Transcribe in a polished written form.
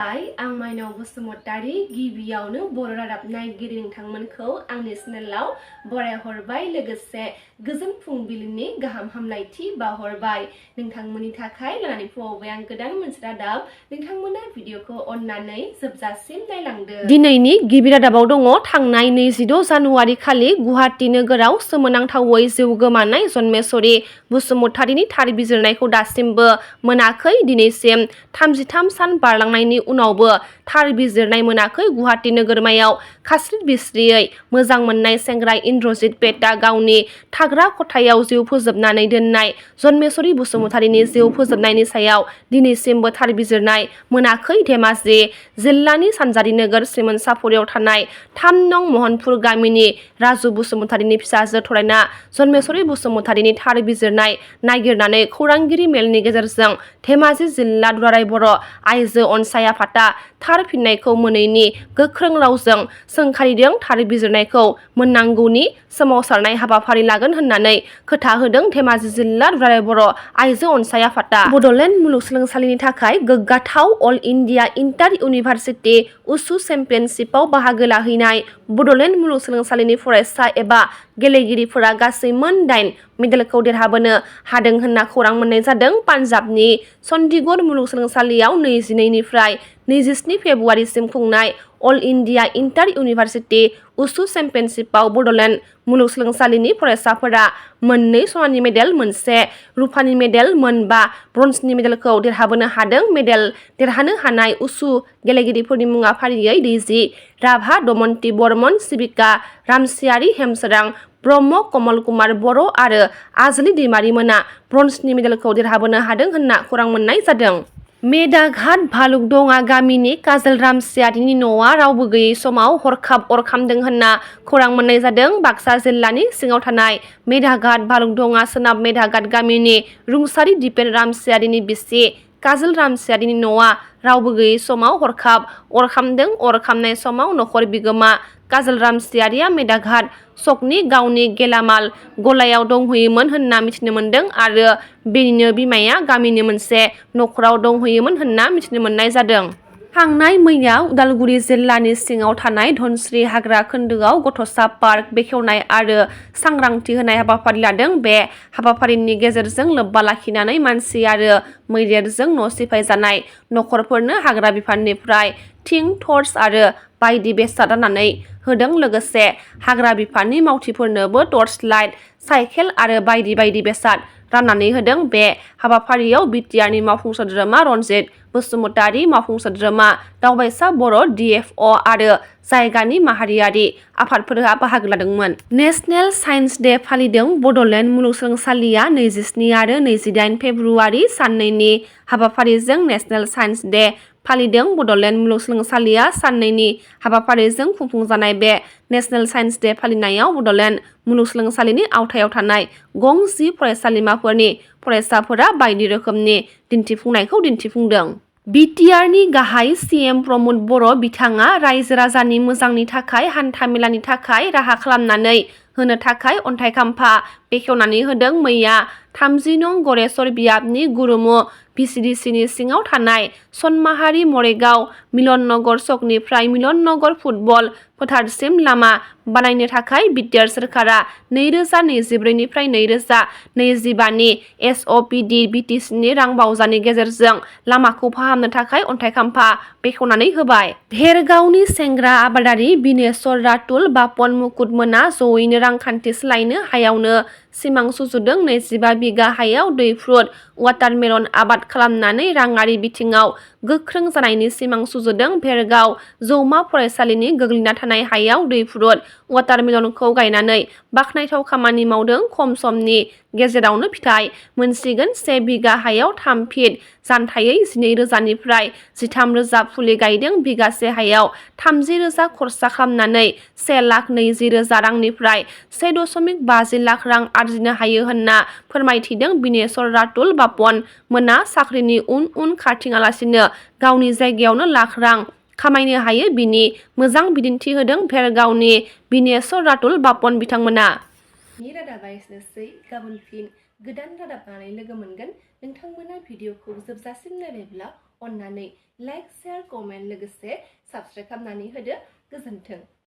आं माइनाव बसुमतारी गिबियावनो बर'र नायगिरि नोंथांमोनखौ आंनि चेनेलाव बरायहरबाय लोगोसे गोजोन फुंबिलिनि गाहाम हामलायथि बावहरबाय नोंथांमोननि थाखाय लानानै फैबाय आं गोदान मोनसे रादाब नोंथांमोना भिडिअखौ अननानै जोबजासिम नायलांदो। दिनैनि गिबि रादाबाव दङ थांनाय 26 जानुवारि खालि गुवाहाटी नोगोराव सोमोनांथावै जिउ गोमानाय जन्मेश्वरी बसुमतारीनि थार बिजिरनायखौ दासिमबो मोनाखै। दिनैसिम 33 सान बारलांनायनि उनावबो थार बिजिरनाय मोनाखै। गुवाहाटी नोगोरमायाव खास्रि बिस्रियै मोजां मोननाय सेंग्रा इन्द्रजित पेटआ गावनि थाग्रा खथायाव जिउ फोजोबनानै दोननाय जन्मेश्वरी बसुमतारीनि जिउ फोजोबनायनि सायाव दिनैसिमबो थार बिजिरनाय मोनाखै। धेमाजि जिल्लानि सानजारि नोगोर सिमोनसाफुरियाव थानाय 3 नं महनपुर गामिनि राजु बसुमतारीनि फिसाजो थरायना जन्मेश्वरी बसुमतारीनि थार बिजिरनाय नागिरनानै खौरांगिरि मेलनि गेजेरजों धेमाजि जिल्ला दुलाराय बर' आइजो अनसाय आफादा थार फिननायखौ मोनैनि गोख्रों रावजों सोंखारिदों। थार बिजिरनायखौ मोननांगौनि सोमावसारनाय हाबाफारि लागोन होननानै खोथा होदों धेमाजि जिल्ला दुलाराय बर' आइजो अनसाय आफादा। बड'लेण्ड मुलुगसोलोंसालिनि थाखाय गोग्गाथाव अल इन्डिया इन्टार इउनिभार्सिटि उसु चेम्पियनशिपआव बाहागो लाहैनाय बड'लेण्ड मुलुगसोलोंसालिनि फरायसा एबा गेलेगिरिफोरा गासै मोन 8 मेडेलखौ देरहाबोनो हादों होनना खौरां मोननाय जादों। पान्जाबनि चन्डीगढ़ मुलुगसोलोंसालियाव 22 निफ्राय 27 फेब्रुवारिसिम खुंनाय अल इन्डिया इन्टार इउनिभार्सिटि उसु चेम्पियनशिपआव बड'लेण्ड मुलुगसोलोंसालिनि फरायसाफोरा 2 सनानि मेडेल, 1 रुपानि मेडेल, 5 ब्रन्जनि मेडेलखौ देरहाबोनो हादों। मेडेल देरहानो हानाय उसु गेलेगिरिफोरनि मुङा फारियै दैजि राभा, दमन्ति बर्मन, सिबिका रामसियारि, हेमसोरां ब्रह्म, कमल कुमार बर' आरो आजलि दैमारिमोना ब्रन्जनि मेडेलखौ देरहाबोनो हादों होनना खौरां मोननाय जादों। मेदाघाट भालुकदंगा गामिनि काजल रामसियारिनि न'आ रावबो गैयै समाव हरखाब अर खामदों होनना खौरां मोननाय जादों। बाक्सा जिल्लानि सिङाव थानाय मेदाघाट भालुकदंगा सोनाब मेदाघाट गामिनि रुंसारि दिपेन रामसियारिनि बिसि काजल रामसियारिनि न'आ रावबो गैयै समाव हरखाब अर खामदों। अर खामनाय समाव नखर बिगोमा काजल रामसियारिया मेदाघाट सकनि गावनि गेलामाल गलायाव दंहैयोमोन होनना मिथिनो मोन्दों आरो बेनिनो बिमाया गामिनि मोनसे नखराव दंहैयोमोन होनना मिथिनो मोननाय जादों। थांनाय मैया उदालगुरि जिल्लानि सिङाव थानाय धनस्री हाग्रा खोन्दोआव गथ'सा पार्क बेखेवनाय आरो सांग्रांथि होनाय हाबाफारि लादों। बे हाबाफारिनि गेजेरजों लोब्बा लाखिनानै मानसि आरो मैदेरजों न' सिफायजानाय नखरफोरनो हाग्रा बिफाननिफ्राय थिं, टर्च आरो बायदि बेसाद राननानै होदों। लोगोसे हाग्रा बिफाननि मावथिफोरनोबो टर्च लाइट, साइकेल आरो बायदि बेसाद राननानै होदों। बे हाबाफारियाव बिटिआरनि मावफुं सोद्रोमा रनजित बसुमतारी, मावफुं सोद्रोमा दावबायसा बर' डिएफअ आरो जायगानि माहारियारि आफादफोरा बाहागो लादोंमोन। नेशनेल साइन्स डे फालिदों बड'लेण्ड मुलुगसोलोंसालिया 27 आरो 28 फेब्रुवारि साननैनि हाबाफारिजों नेशनेल साइन्स डे फालिदों। बड'लेण्ड मुलुगसोलोंसालिया साननैनि हाबाफारिजों खुंफुंजानाय बे नेशनेल साइन्स डे फालिनायाव बड'लेण्ड मुलुगसोलोंसालिनि आवथायाव थानाय गं 10 फरायसालिमाफोरनि फरायसाफोरा बायदि रोखोमनि दिन्थिफुंनायखौ दिन्थिफुंदों। बिटिआरनि गाहाय सिएम प्रमद बर' बिथाङा रायजो राजानि मोजांनि थाखाय हान्था मेलानि थाखाय राहा खालामनानै होनो थाखाय अन्थाइ खाम्फा बेखेवनानै होदों। मैया 30 नं गरेस्वर बियाबनि गुरुमु भिसिडिसिनि सिङाव थानाय सनमाहारि मरेगाव मिलन नगर सकनिफ्राय मिलन नगर फुटबल फोथारसिम लामा बानायनो थाखाय बिटिआर सोरखारा 2024 निफ्राय 2025 नि एसअपिडि बिटिसिनि रां बावजानि गेजेरजों लामाखौ फाहामनो थाखाय अन्थाइ खाम्फा बेखेवनानै होबाय। भेरगावनि सेंग्रा आबादारि बिनेश्वर रातुल बापन मुकुटमोना जयैनो रांखान्थि सोलायनो हायावनो सिमां सुजुदों। 25 बिगा हायाव दै फ्रुट वाटारमेलन आबाद खालामनानै राङारि बिथिङाव गोख्रों जानायनि सिमां सुजुदों। भेरगाव जौमा फरायसालिनि गोग्लैना थानाय हायाव दै फ्रुट वाटारमेलनखौ गायनानै बाखनायथाव खामानि मावदों। खम समनि गेजेरावनो फिथाइ मोनसिगोन। 1 बिगा हायाव 3 फिट जानथायै 12,000 निफ्राय 13,000 फुलि गायदों। बिगासे हायाव 30,000 खरसा खालामनानै 1,20,000 रांनिफ्राय 1.50 लाख रां आरजिनो हायो होनना फोरमायथिदों। बिनेश्वर रातुल बापन मोना साख्रिनि उन खारथिङालासिनो गावनि जायगायावनो लाख रां खामायनो हायो बिनि मोजां बिदिन्थि होदों भेरगावनि बिनेश्वर रातुल बापन बिथांमोना। रादाबा एसेनोसै। गाबोन फिन गोदान रादाब लानानै लोगो मोनगोन। नोंथांमोना भिडिअखौ जोबजासिम नायबायब्ला अन्नानै लाइक शेयार कमेन्ट लोगोसे साबस्क्राइब खालामनानै होदो गोजोन्थों।